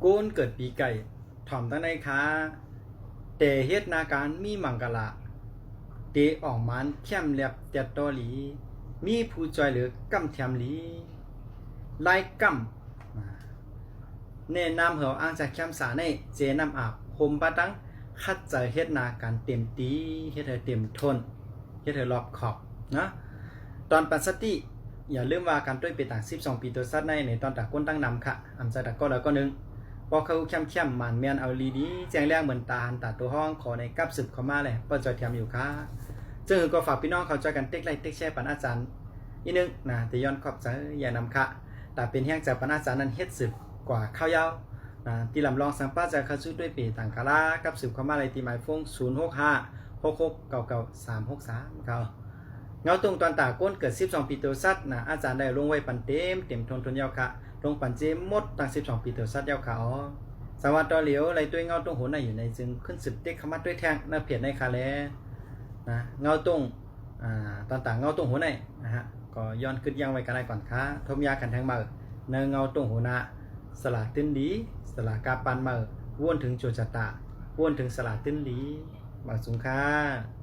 ໂກນເກີດປີໄກ່ ຖ່ອມຕັ້ງໃນຄາ ແຕ່ເຮັດໜ້າການມີມັງກະລາ ເຕອອງມານແຄມແລັບແຕດຕໍ່ລີ ມີຜູ້ຊ່ອຍເຫຼືອກຳແຖມລີ ລາຍກຳ ແນະນຳເຮົາອ້າງຈາກແຄມສາໃນເຈນ້ຳອາບ ໂຮມປະຕັງ ຂັດໃຈເຮັດໜ້າການເຕັມຕີ ເຮັດໃຫ້ເຕັມທົນ ເຮັດໃຫ້ລອບຂອບນະ. ຕອນປັນສະຕິ ຢ່າລືມວ່າການຕຸ້ຍເປຕັງສິບສອງປີໂຕສັດໃນ ໃນຕອນຕາໂກນຕັ້ງນຳຄະ ອຳຈາກຕາກໍລະກໍໜຶ່ງ ປອກຂະຫູແຄມໆ ໝານແມ່ນເອົາລີດີ ແຈ້ງແລງເໝືອນຕາຫັນຕາໂຕຮ້ອງ ຂໍໃນກັບສືບເຂົ້າມາແລະ ປະຈອຍແຖມຢູ່ຄະ. ເຊິ່ງກໍຝາກພີ່ນ້ອງເຂົາຊ່ອຍກັນເຕັກໄລ້ເຕັກແຊປັນອາຈານອີກໜຶ່ງນະ ທີ່ຍ້ອນຂອບໃຈຢ່າງນຳຄະ ຕາເປັນແຮງໃຈປັນອາຈານນັ້ນເຮັດສືບກວ່າຄາວຍາວນະ ທີ່ລຳລອງສັງປະຈາກເຂົ້າສູ່ຕຸ້ຍເປຕັງຄະລາ ກັບສືບເຂົ້າມາໄດ້ທີ່ໝາຍໂຟນ ສູນຫົກຫ້າ ຫົກຫົກເກົ້າເກົ້າ ສາມຫົກສາມ ເຂົາ ເງົາຕົງຕອນຕາໂກນເກີດສິບສອງປີໂຕສັດນະ ອາຈານໄດ້ລົງໄວ້ປັນເຕັມ ເຕັມທົນທົນຍາວຄະ ລົງປັນເຈໝົດຕັ້ງສິບສອງປີໂຕສັດຍາວຄະ. ອໍ ສະຫວັດຕໍ່ຫຼຽວ ໄລ່ຕຸ້ຍເງົາຕົງໂຫໃນຢູ່ໃນ ຈຶ່ງຂຶ້ນສືບເຕັກເຂົ້າມາຕຸ້ຍແທງໃນເພຈໃນຄະແລນະ ເງົາຕົງ ອ່າ ຕອນຕາເງົາຕົງໂຫໃນນະຮະ ກໍຍ້ອນຄຶດຢ່າງໄວ້ກັນໄດ້ກ່ອນຄະ ທົບຍາກັນແທງເໝີ ໃນເງົາຕົງໂຫນາ ສະຫຼາຕື່ນດີ ສະຫຼາກາບປານເໝີ ວນເຖິງໂຈນຊະຕາ ວນເຖິງສະຫຼາຕື່ນດີ ບາງສູງຄ່າ.